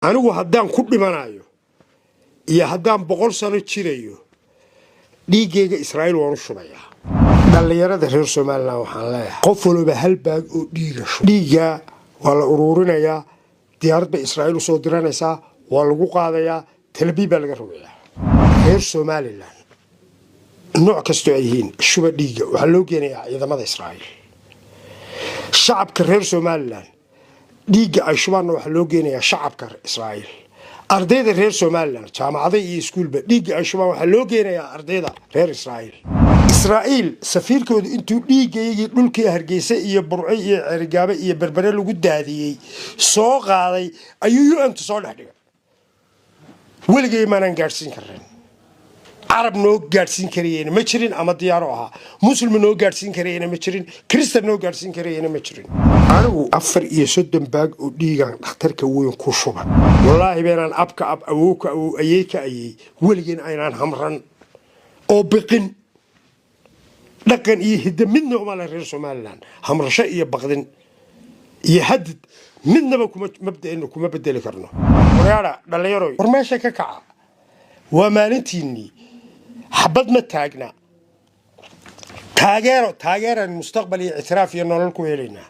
Anigu haddaan ku dhimanayo iyo haddaan 100 sano jirayo, dhiiggayga Israa'iil waan u shubayaa. Dhallinyarada reer Somaliland waxaan leeyahay, qof waliba hal bag oo dhiiga shub. Dhiiggaa waa la uruurinayaa, diyaarad bay Israa'iil usoo diranaysaa, waa lagu qaadayaa, Tel Aviv baa laga rogayaa. Reer Somaliland nooc kastoo ay yihiin, shuba dhiigga. Waxaa loo geenayaa ciidamada Israa'iil. Shacabka reer Somaliland dhiigga ay shubaanna waxaa loo geenayaa shacabka Israa'iil. Ardayda reer Somaliland, jaamacada iyo iskuulba, dhiigga ay shubaan waxaa loo geenayaa ardayda reer Israa'iil. Israa'iil safiirkoodu intuu dhiiggayagii dhulkii Hargeysa iyo Burco iyo Ceerigaabe iyo Berbere lagu daadiyey soo qaaday ayuu UN-ta soo dhex dhigay. Weligay maanaan gaadhsiin karin, Carab noo gaadhsiin karayena ma jirin, ama diyaaro ahaa Muslim noo gaadhsiin karayena ma jirin, Kristan noo gaadhsiin karayena ma jirin. Anigu 34 bag oo dhiigan dhakhtarka weyn ku shuba. Wallaahi beenaan abka ab, awow ka awow, ayey ka ayey, weligeen aynaan hamran oo biqin. Dhaqan iyo hiddo midna uma leh reer Somaliland hamrasho iyo baqdin iyo hadid midnaba. Kuma mabda'eena kuma bedeli karno. Waryaadha dhallinyaroy, war meesha ka kaca, waa maalintiinnii. Xabad ma taagna. Taageero, taageeraan mustaqbal iyo ictiraaf iyo nolol ku helaynaa.